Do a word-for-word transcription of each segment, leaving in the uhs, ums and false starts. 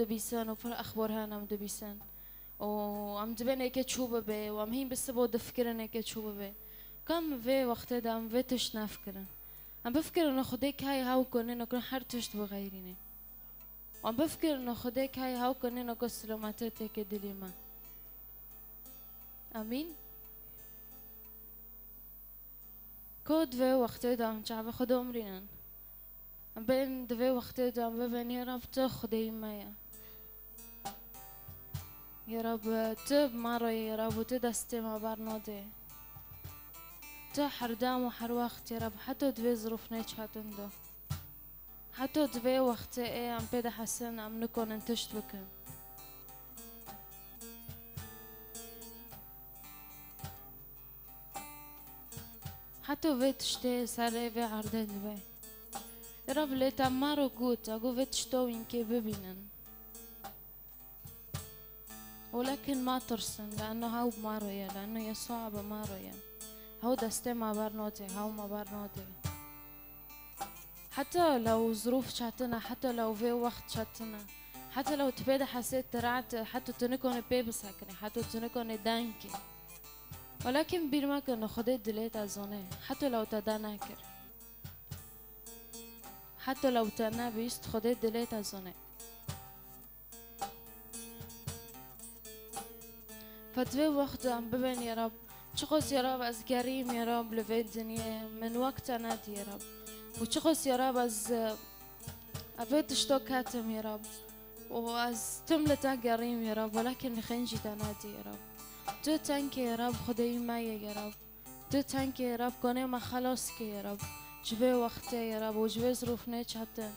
dibîsin û pir exbar hene em dibîsin. Û em dibên êkê çû bibe û em hîn bi sibo difikirin êkê çû bibe. Ka em vê wextê de em vê tişt nefikirin. Em bifikirin Xwedê kayê hew ku nêno ku her tişt bixeyrînê. Em bifikirin Xwedê kayê hew ku nêno ku silometê têkê dilê me. Amîn. Ku di vê wextê de em çavê xwe domrînin. Em bên di vê wextê de em bibên, ya Rab, tu Xwedêyî me ye. Ya Rab, tu bi me re yî, ya Rab, û tu destê me bernadê. Tu her dem û her wext, ya Rab, heta di vê zirûf nêçatin de. Heta di vê wextê ê em pê dihesin, em nikonin tişt bikin. Heta vê tiştê serê vê erdê dibe. Rab lê te me re got, e got vê tişto wînkê bibînin. Welakin me tirsin, leeno hew bi me re ye, leeno Yesûa bi me re ye. Hew destê me bernadê, hew me bernadê. Heta lew zirûf çetin e, heta lew vê wext çetin e, heta lew tu pê dihesê tu rehet, heta tu nikonê pê bisekinê, heta tu nikonê deng kê. Welakin bîr meke, Xwedê dilê te zane, heta lew te denekir. Heta lew te nebîst, Xwedê dilê te zane. Ka di vê wext de em bibên, ya Rab, çiqas, ya Rab, ez geriyim, ya Rab, li vê dinyê, min wek te nedî, ya Rab. Û çiqas, ya Rab, ez, e, ev vê tişto ketim, ya Rab. Û ez tim li te geriyim, ya Rab, welakin li xêncî te nedî, ya Rab. Tu tenkê, ya Rab, Xwedêyî me ye, ya Rab. Tu tenkê, ya Rab, konê me xelas ke, ya Rab. Ji vê wextê, ya Rab, û ji vê zirûf nêçetin.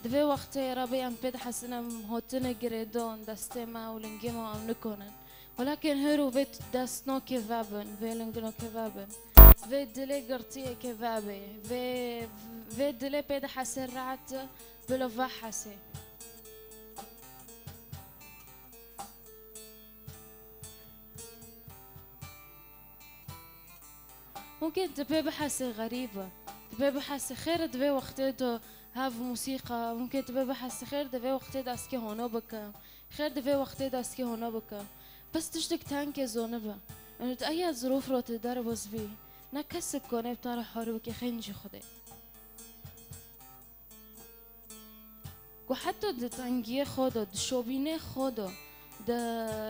Di vê wextê, ya Rab, em pê dihesin, em hotine girêdon, destê me û lingê me em nikonin. Welakin hêr û vê destnokê vebin, vê lingnokê vebin. Vê dilê girtiyekê vebê, vê, vê dilê pê dihesê rehet, bilo vehesê. Mumkin tu pê bihesê xerîb e. Tu pê bihesê xêr e di vê wextê de hev musîqa. Mumkin tu pê bihesê xêr di vê wextê de ez kê hono bikim. Xêr di vê wextê de ez kê hono bikim. Bes tiştek tenkê zonibe. Û tu eya zirûf ro tu derbas bî. Ne kesek konê bi te re harî bike xêncî Xwedê. Ku heta di tengiyê xwe de, di şobînê xwe de, di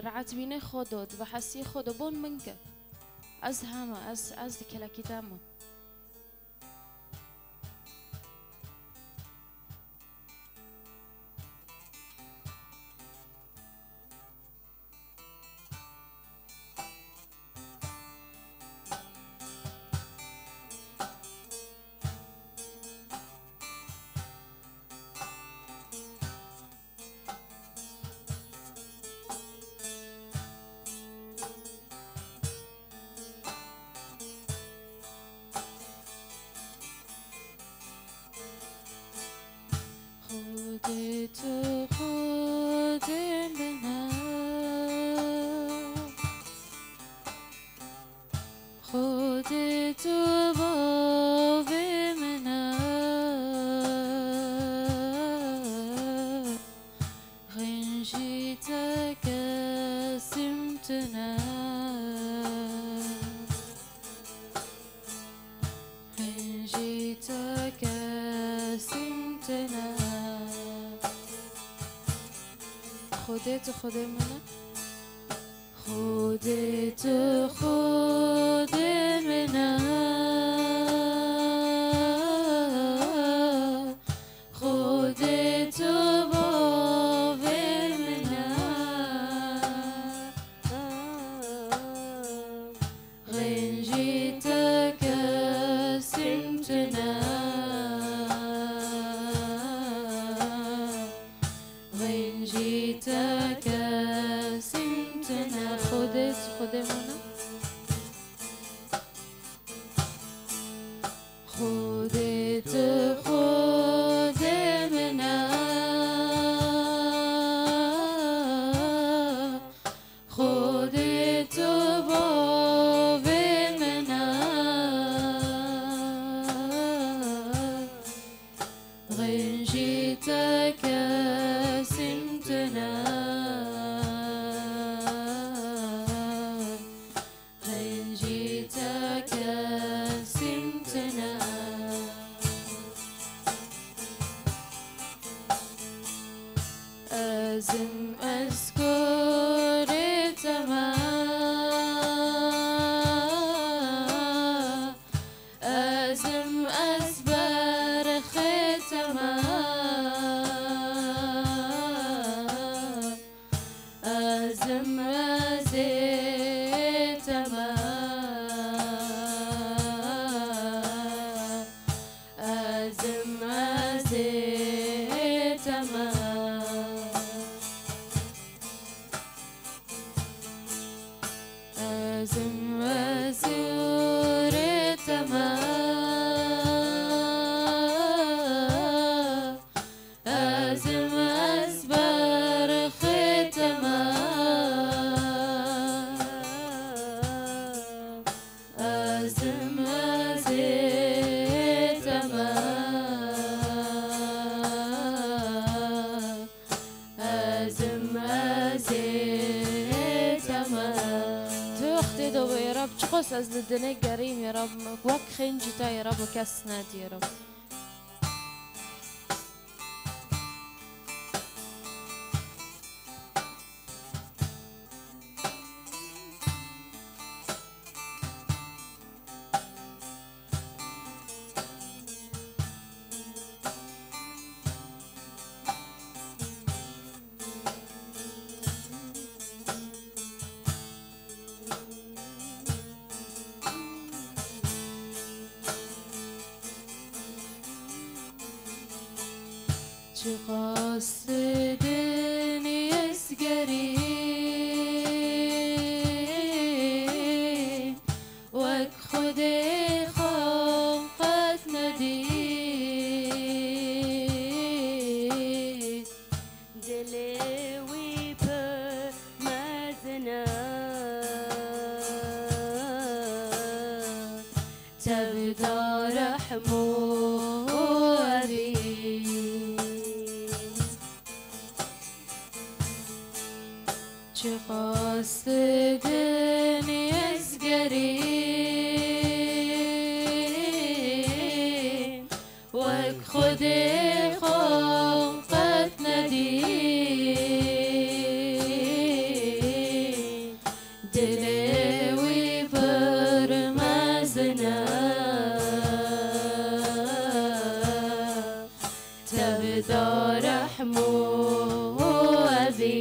rehetbînê xwe de, di vehesiyê xwe de, bon min ke. Ez hema, ez, ez di kelekî de me. Xwedê tu Xwedê min e. Xwedê tu bavê min e. Xêncî te kesîm tune. Xêncî te kesîm tune. Xwedê tu Xwedê min e. Xwedê tu Xwedê min e. Xwedê tu bavê min e. Xêncî te kesîm tune. Xêncî te kesîm tune. Xwedê tu Xwedê min e. Xwedê tu Xwedê min e. Xwedê tu bavê min e. Xêncî te kesîm tu Qencî te kesîm tune. Ez im, ez kurê te me. Ez im, ez berxê te me. Ez im, ez ê te me. Ez im, ez ê te me. Ez im, ez ê te me. Ez im, ez berxê te me. Ez im, ez ê te me. Ez im, ez ê te me. Tu wextê de wê Rab, çiqas ez li dinê gerîm ê Rab, wek xêncî te yê Rab, kes nedî Rab. Çiqas din ez gerîm, wek Xwedê xwe qet nedî. Dilê wî pir mezin e. Tevda rehm û evî. Çiqas din ez gerîm, wek Xwedê xwe qet nedî. Dilê wî pir mezin e. Tevda rehm û evî.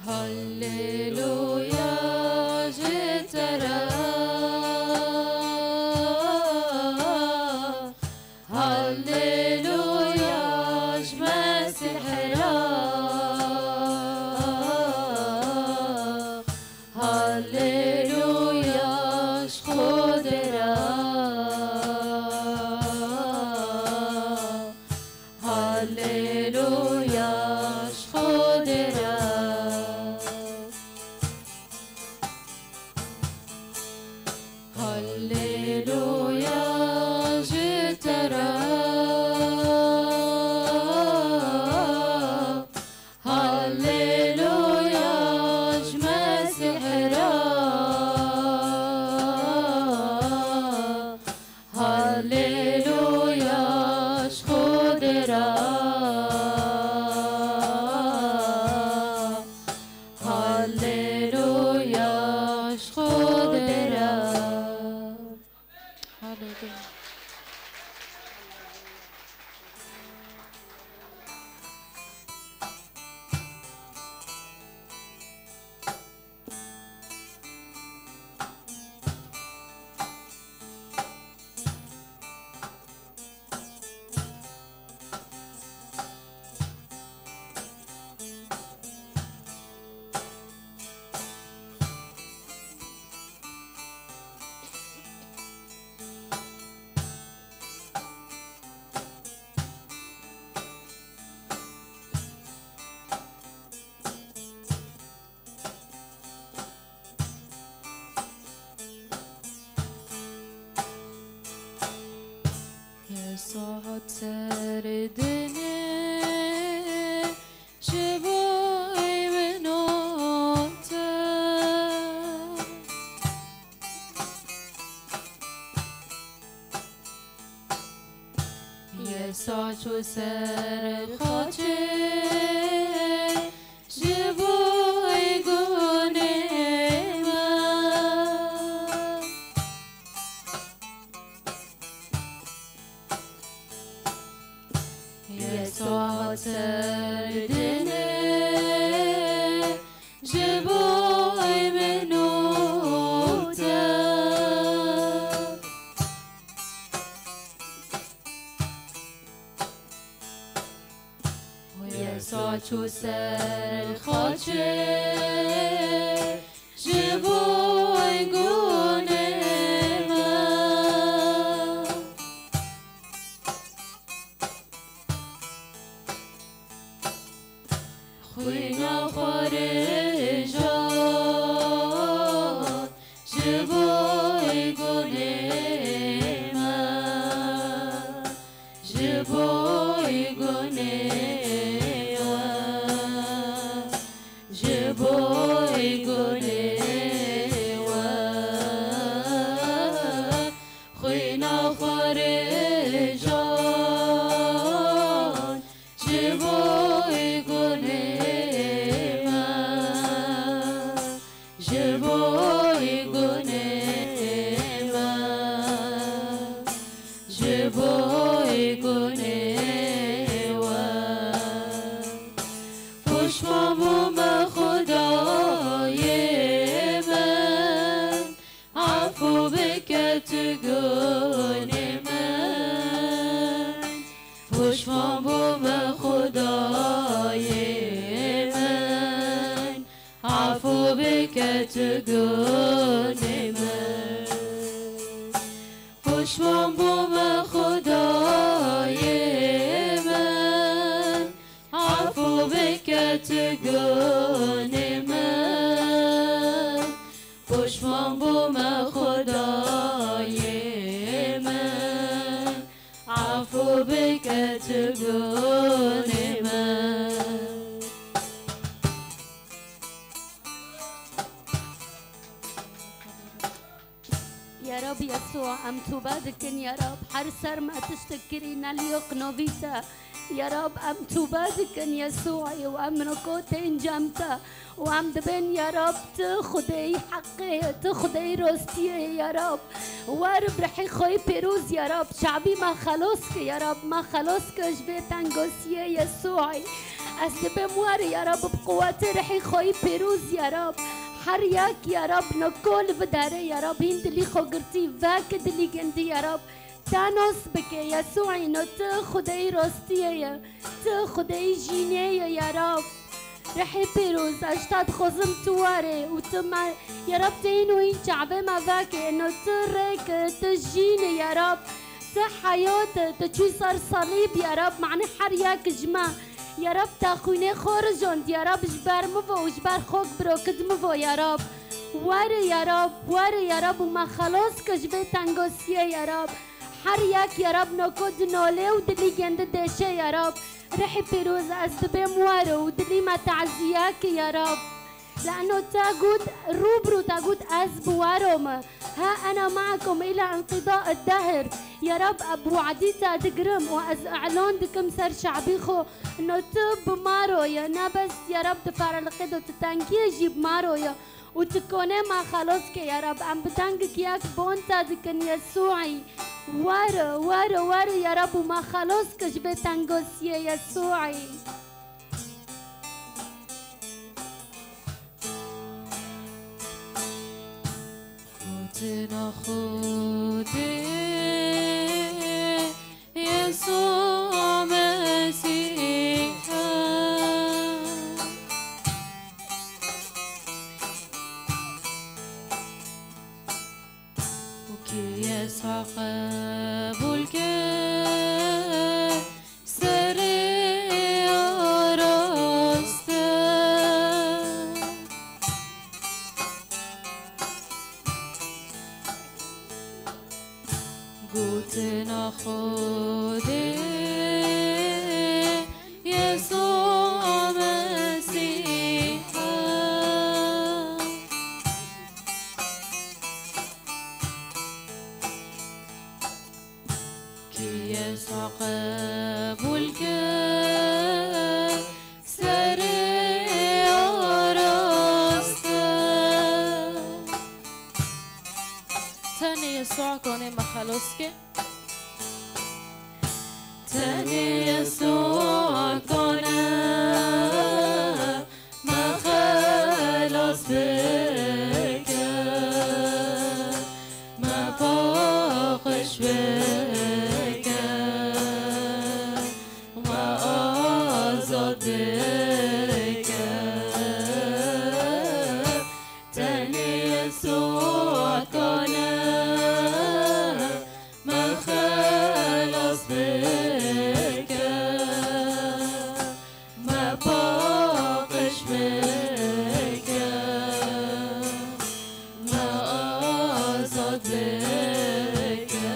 Halleluya ji te re. Halleluya ji Mesîh re. Halleluya ji Xwedê re. Halleluya ji Xwedê re. Halleluya ji te re. Ser dinê ji bo ewin û te. Yesa çû ser xaçê ji bo gunê me. Yesa hat ser dinê ji bo min û te. Yesa çû ser xaçê ji bo gunê me. Xwîna xwe rêja ji bo gunê me, ji bo gunê we, ji bo gunê we. Xwîna xwe rêja ji bo gunê me, ji bo gunê me, ji bo gunê we. Poşman bûme Xwedayê min, Afû bike tu gunê min. Poşman bûme Xwedayê min. Afû bike tu gunê min. Poşman bûme Xwedayê min. Afû bike tu gunê min. Poşman bûme Xwedayê min, afû bike tu gunê min. Ya Rab Yesû, em tûbe dikin, ya Rab, her ser me tiştek kirî ne lîqno vî te. Ya Rab, em tûbe dikin, Yesû, û em niko tên cem te. Û em dibên, ya Rab, tu Xwedêyî heqê ye, tu Xwedêyî rostiyê ye, ya Rab. Wer bi rihê xwe yî pêroz, ya Rab, şabî me xelos ke, ya Rab, me xelos ke ji vê tengosiyê, Yesû. Ez dibêm wer, ya Rab, bi quwetê rihê xwe yî pêroz, ya Rab. Her yek, ya Rab, niko li vê derê, ya Rab, hîn dilî xwe girtî, veke dilî gindî, ya Rab. Te nas bike, Yesû, îno tu Xwedêyî rostiyê ye. Tu Xwedêyî jînê ye, ya Rab. Rihê pêroz, ez ji te dixwazim tu were û tu me, ya Rab, tu hîn û hîn çavê me veke, ino tu rêk e, tu jîn e, ya Rab. Tu heyat e, tu çû ser salîb, ya Rab, manê her yek ji me. Ya Rab, te xwînê xwe rijand, ya Rab, ji ber min ve û ji ber xok birokit min ve, ya Rab. Were, ya Rab, were, ya Rab, û me xelos ke ji vê tengosiyê, ya Rab. Her yek, ya Rab, noko dinolê û dilî gindi dêşe, ya Rab. Rihê pîroz, ez dibêm were û dilî me tazîye ke, ya Rab. Leno te got, rû bi rû te got, ez bi wero me. Ha ena me'ekum îla inqîda ed-dehr. Ya Rab, bi we'dî te digirim û ez îlan dikim ser şabî xwe. No tu bi maro ye, ne bes, ya Rab, di paraliqê de tu tengiyê jî bi maro ye. Û tu konê me xelos ke, ya Rab, em bi dengik yek bon te dikin, Yesûî. Were, were, were, ya Rab, û me xelos ke ji vê tengosiyê, Yesûî. Gotina Xwedê, Yesû Mesîh e. Û kî Yesû qebûl ke, serê arast e. Qebûl kir serê araste. Tenê Yesûa kane me xelos ke. Tenê Yesûa kane me xelas bike, me paqij bike, me azad bike. Tenê Yesûa kane me xelas bike, me paqij bike, me azad bike.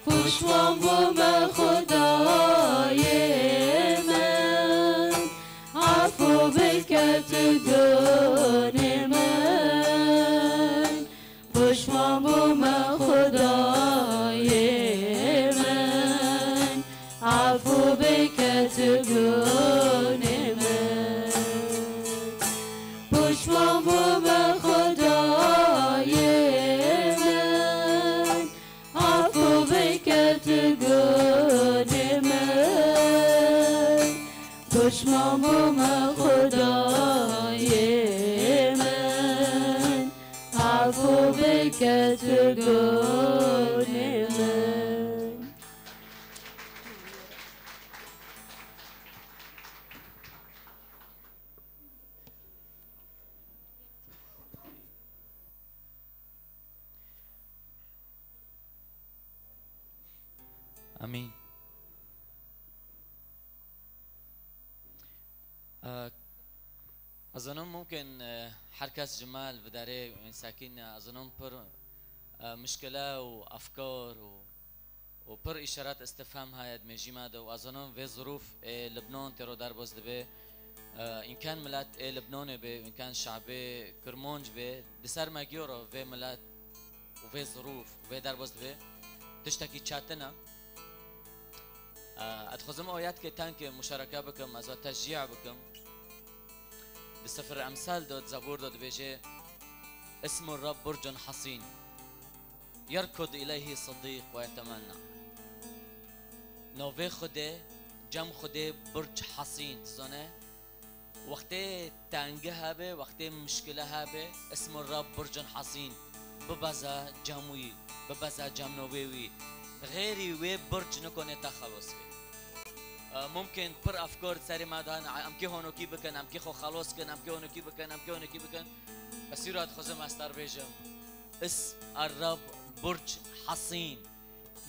Pişman bûme Xwedayê min, efû bike tu gunê min. Pişman bûme Xwedayê min, efû bike tu gunê min. Pişman bûme Xwedayê min, efû bike tu gunê min. Pişman bûme Xwedayê min, efû bike tu gunê min. Amîn. Ez zanim mumkin, e, her kes ji me li vê derê û sekîn, e, ez zanim pir, e, mişkile û efkar û, û pir îşaret istifham heye di mêjî me de û ez zanim vê zirûf ê Libnan têro derbas dibe, e, înken milet ê Libnanê be, înken şabê Kirmanc be, di ser me giyo re vê milet û vê zirûf, vê derbas dibe, tiştekî çetin e. Ez dixwazim ayetkê tenkê muşareke bikim, ez teşcî bikim. Di Sifir Emsal de, di Zebûr de dibêje, "Ismu Rab burcun hasîn. Yerkud ileyhi sidîq ve yetemenna." Navê Xwedê, cem Xwedê burc hasîn, dizane? Wextê tengî hebe, wextê mişkile hebe, ismu Rab burcun hasîn. Bibeze cem wî, bibeze cem navê wî. Xêrî wê burc nikone te xelos ke. E, mumkin pir efkar serê me de hene, em kê honokî bikin, em kê xwe xelos kin, em kê honokî bikin, em kê honokî bikin. Bes îro dixwazim ez te bêjim. Is er Rab burc hasîn.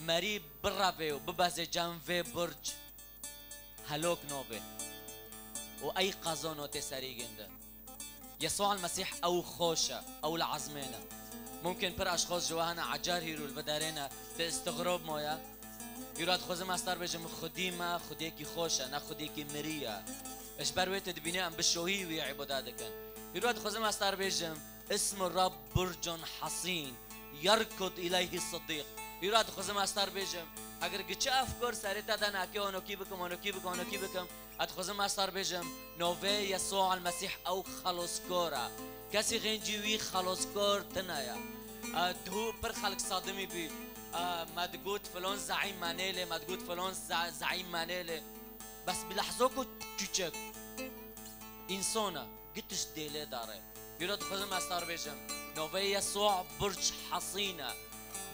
Merî bireve û bibeze cem vê burc. Helok nobe. Û ey qezano tê serî ginde. Yesû el Mesîh ew xweş e, ew li ezmên e. Mumkin pir eşxas ji we hene ecar hîrû li vê derê ne, tê istigrob maye. Hîro dixwazim ez te bêjim, Xwedî me, Xwedêkî xweş e, ne Xwedêkî mirî ye. Ji ber wê tu dibînî em bi şohî wî îbade dikin. Hîro dixwazim ez te bêjim, Ismu Rab burcun hasîn, yerkud ileyhi sidîq. Hîra dixwazim ez te bêjim, eger giçe efkar serê te de ne, kê onokî bikim, onokî bikim, onokî bikim, ez dixwazim ez te bêjim, navê Yesû el Mesîh ew xeloskor e. Kesî xêncî wî xeloskor tune ye. E, duhû pir xelk sadimî bî. E, me digot filon zeîm me nêlê, me digot filon ze-, zeîm me nêlê. Bes bi lehzoko küçük. Însan e. Gitiş dêlê dare. Hîro dixwazim ez te bêjim, navê Yesû burc hasîn e.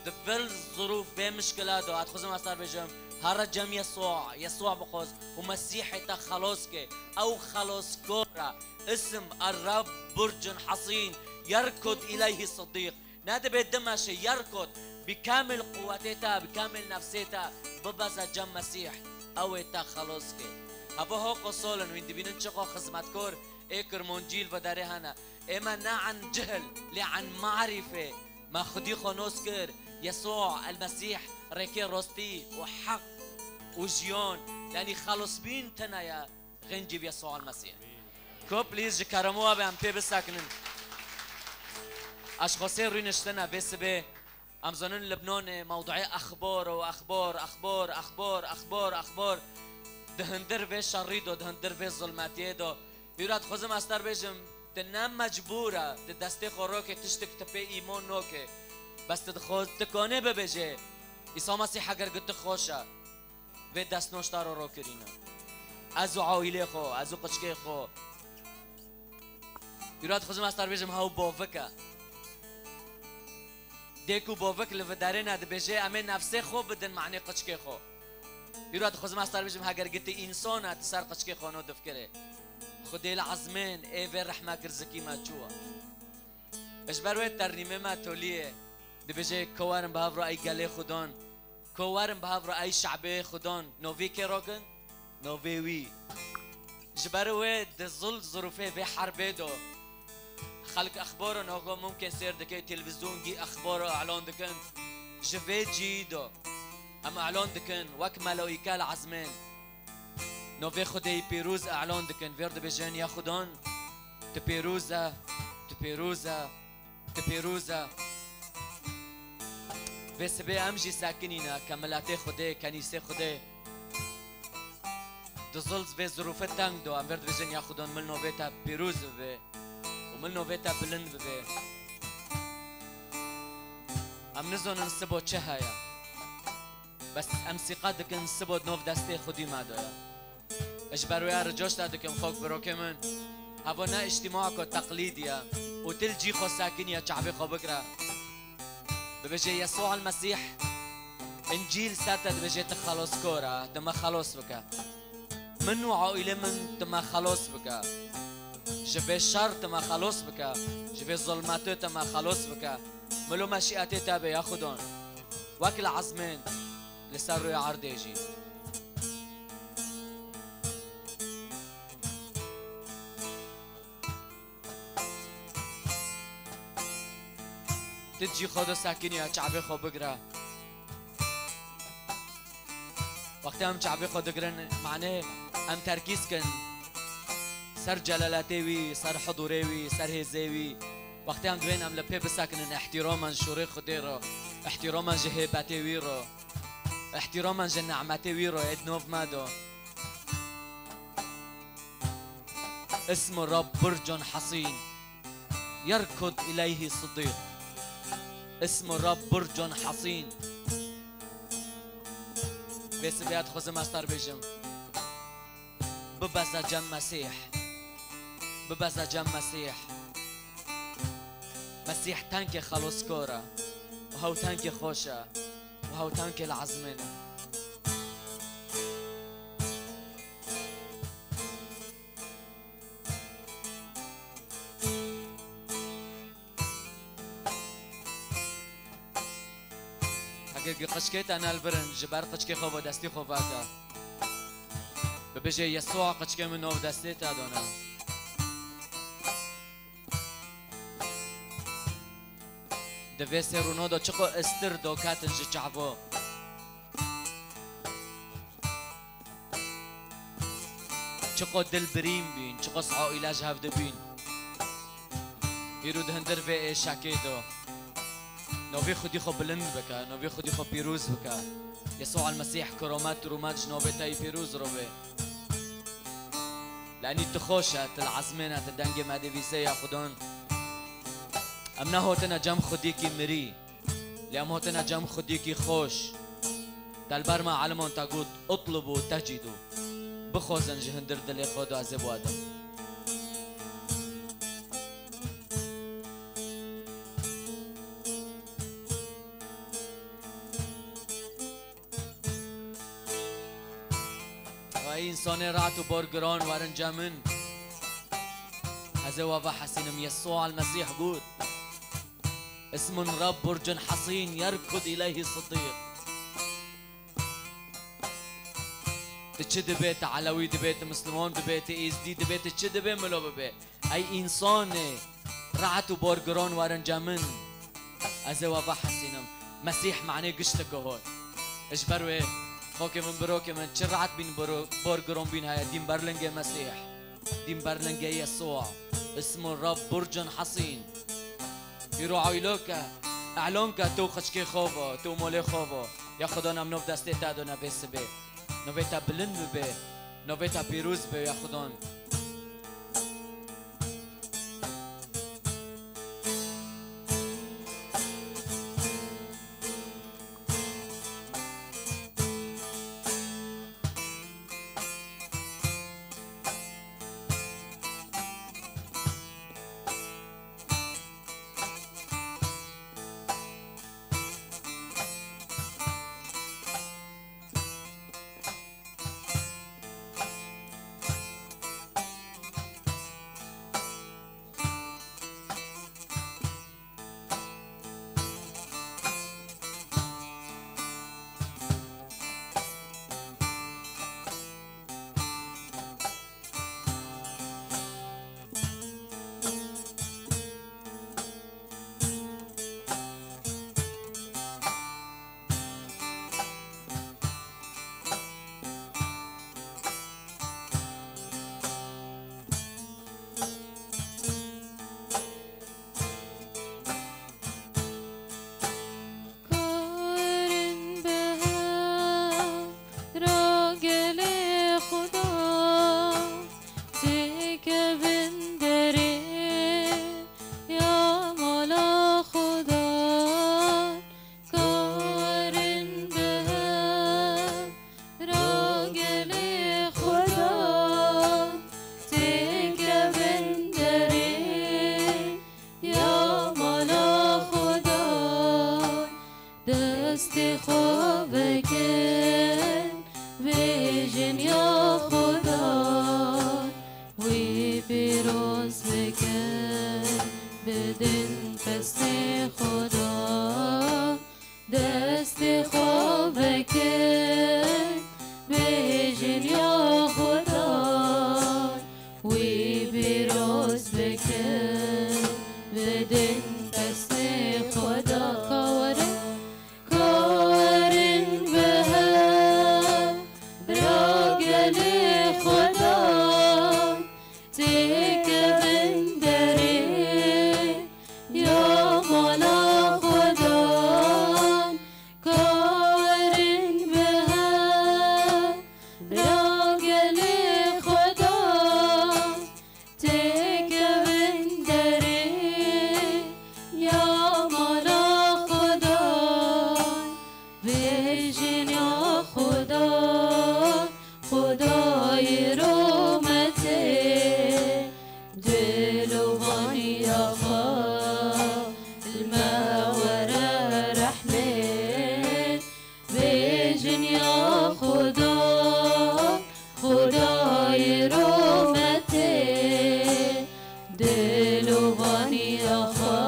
Di vir zirûf vê mişkila de, ez dixwazim ez te bêjim, here cem Yesû, Yesû bixwaz û Mesîhê te xelos ke. Ew xeloskor e. Ism er Rab burcun hasîn, yerkud ileyhi sidîq. Nedibe dimeşe, yerkud, bi kamil quwetê te, bi kamil nefsê te, bibeze cem Mesîh, ew ê te xelos ke. Heva ho qosolin, wîn dibînin çiqo xizmetkor ê Kirmancî li vê derê hene. Ê me ne an cihil, lê an marîfê. Me Xwedî xwe nos kir, Yesû el Mesîh, rêkê rostî û heq û jiyan, yanî xelosbîn tune ye. Xêncî bi Yesû el Mesîh. Ko please ji keremo we be em pê bisekinin. Eşxosê rûniştine vê sibê, Em zanin Libnanê mewduê exbar û exbar, exbar, exbar, exbar, exbar. Di hundir vê şerî de, di hundir vê zulmetiyê de. Hîra dixwazim ez te bêjim, tu ne mecbûr e, di destê xwe rokê tiştek tu pê îman nokê. Bes tu dixwaz, tu kanê bibêjê, Îsa Mesîh heger got tu xweş e. Vê destnoş te re rokirîne. Ez û aîlê xwe, ez û qiçkê xwe. Hîra dixwazim ez te bêjim, hew bavik e. Dêk û bavik li viderê ne dibêje, em ê nefsê xwe bidin manê qiçkê xwe. Hîra dixwazim ez te bêjim, heger gitî însan e, tu ser qiçkê xwe no difikirê. Xwedê li ezmên ê vê rehme kir zikî me çû e. Ji ber wê ternîmê me toliyê dibêje, ko werin bi hev re ey gelê Xudan. Ko werin bi hev re ey şebê Xudan. Novî kê rokin? Novê wî. Ji ber wê di zil zirûfê vê herbê de xelk exbara nago mumkin sêr dike, televîzyongî exbara elan dikin. Ji vê cî de em elan dikin wek melaîke li ezmên. Novê Xwedê yî pîroz elan dikin. Vêr dibêjin ya Xudan, tu pîroz e, tu pîroz e. Tu pîroz e. Vê sibê em jî sekinîne ke miletê Xwedê, kenîsê Xwedê di zil vê zirûfê teng do. Em vêr dibêjin ya Xudan mil novê te pîroz bibe û mil novê te bilind bibe. Em nizanin sibo çi heye. Bes em sîqet dikin sibo di nov destê Xwedî me de ye. Ji ber wê rica ji te dikim xok birokê min. Heva ne îctîmako teqlîdî ye û tu li cî xwe sekiniye çavê xwe bigire. Bibêje Yesû el Mesîh, Încîl ser te dibêje tu xelaskor e, tu me xelas bike. Min û aîlê min tu me xelas bike. Ji vê şer tu me xelas bike. Ji vê zulmetê tu me xelas bike. Mil û meşîetê te be ya Xudan. Wek li ezmên li ser rûyê erdê jî. Tu cî xwe de sekiniye, çavê xwe bigire. Wextê em çavê xwe digirin, manê em terkîz kin ser celaletê wî, ser hudûrê wî, ser hêzê wî. Wextê em divên em li pê bisekinin, îhtîraman ji şûrê Xwedê re, îhtîraman ji hêbetê wî re. Îhtîraman ji nimetê wî re yê di nov me de. اسم الرب برج حصين يركض إليه الصديق. اسم الرب برج حصين. Vê sibê dixwazim ez te re bêjim. Bibeze cem Mesîh. Bibeze cem Mesîh. Mesîh tenkê xeloskor e. Û hew tenkê xweş e. Û hew tenkê li ezmên e. Heke gi qiçkê te ne li vir in, ji ber qiçkê xwe bo destî xwe veke. Bibêje, Yesûa qiçkê min nov destê te dane. Di vê sê rûno de çiqo istir doketin ji çavo. Çiqo dil birîn bîn, çiqo saîle ji hev dibîn. Îro di hundir vê êşekê de. Novê Xwedî xwe bilind bike, novê Xwedî xwe pîroz bike. Yesû el Mesîh, kiromet, rûmet ji novê te yî pîroz robe. Lenî tu xweş e, tu li ezmên e, tu dengê me divîse ya Xudan. Em nehotine cem Xwedîkî mirî. Lê em hotine cem Xwediyekî xweş. Te li ber me eliman te got, "اطلبوا تجدوا." Bixwazin ji hundir dilê xwe de ez ê bo edim. Ey însanê rehet û borgiran werin cem min. Ez ê we vehesînim, Yesûa el Mesîh got, اسم الرب برج حصين يركض إليه الصديق. Tu çi dibe, tu Elewî dibe, tu Misliman dibe, tu Êzdî dibe, tu çi dibe, milo bibe. Ey însanê rehet û borgiran werin cem min. Ez ê we vehesînim. Mesîh manê gişteke hot. Ji ber wê, xokê min, birokê min, çi rehet bîn, boro-, borgiran bîn heye, dîn ber lingê Mesîh. Dîn ber lingê Yesûa. اسم الرب برج حصين. Îro eylo ke Elon ke tu xwişkê xwe ve, tu molê xwe ve. Ya Xudan em nov destê te done bê sibê. Novê te bilind bibe. Novê te pîroz be ya Xudan. Karin bi hev ra gelê Xuda têkevin derê ya mala Xudan. Karin bi hev ra gelê Xudan têkevin derê ya mala Xudan. Destê xwe vekin, bêjin ya Xudan, wî pîroz bikin, bidin pestê Xudan. Destê xwe vekin, bêjin ya Xudan, wî pîroz bikin, bidin pestê Xudan. Ka werin, ka werin bi hev ra gelê Xudan têkevin derê ya mala Xudan. Ka werin bi hev ra gelê Xudan têkevin derê ya mala Xudan. Bêjin ya Xuda, Xudayê rometê, dilovaniya xwe li me were rehmê. Bêjin ya Xuda, Xudayê rometê, dilovaniya xwe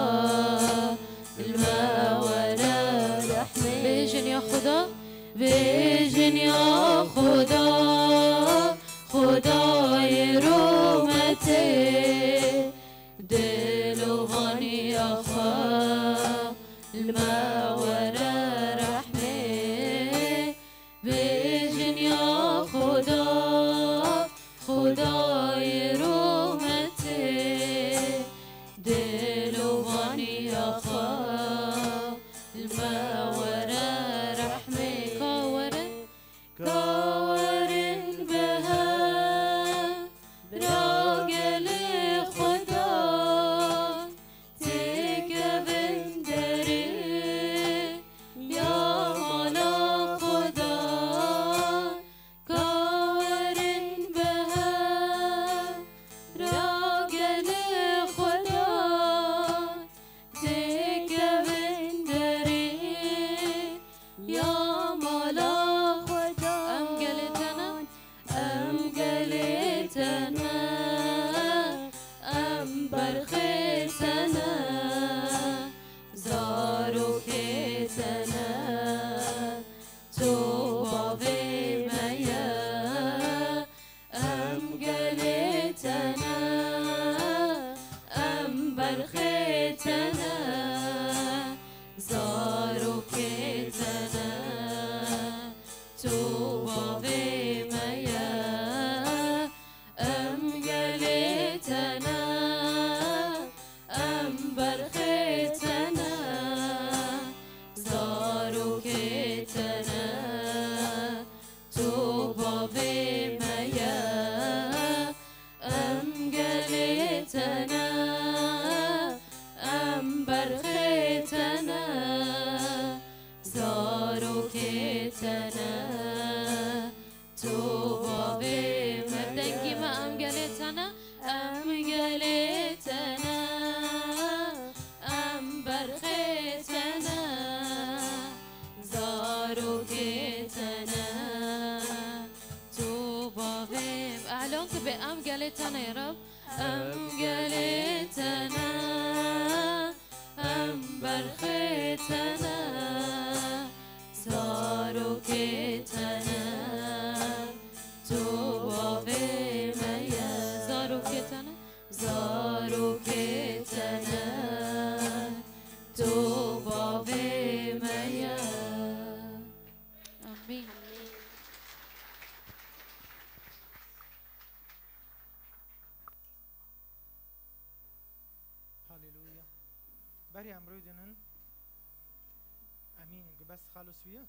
li me were rehmê. Bêjin ya Xuda. Bêjin ya Xuda, Xudayê rometê, dilovaniya xwe li me were rehmê. Bêjin ya Xuda, Xudayê rometê, dilovaniya xwe li me were rehmê. Ka were, ka werin bi hev ra gelê Xudan têkevin derê ya mala Xudan. Ka werin bi hev ra gelê Xudan têkevin derê ya mala Xudan. Em gelê te ne, em gelê te ne, em berxê te ne, zarokê te ne, tu bavê me ye. Em gelê te ne, em berxê te ne, zarokê te ne, tu bavê me ye. Em gelê te ne, em berxê te ne, Gelê te ne, ya Rab. Em gelê te ne, em berxê te ne, zarokê te ne, tu bavê me ye. Zarokê te ne, zarokê te ne, tu bavê me ye. Amîn. Haleluya. Berî em rûdinin. Emîn, gi bes xalos wî ye.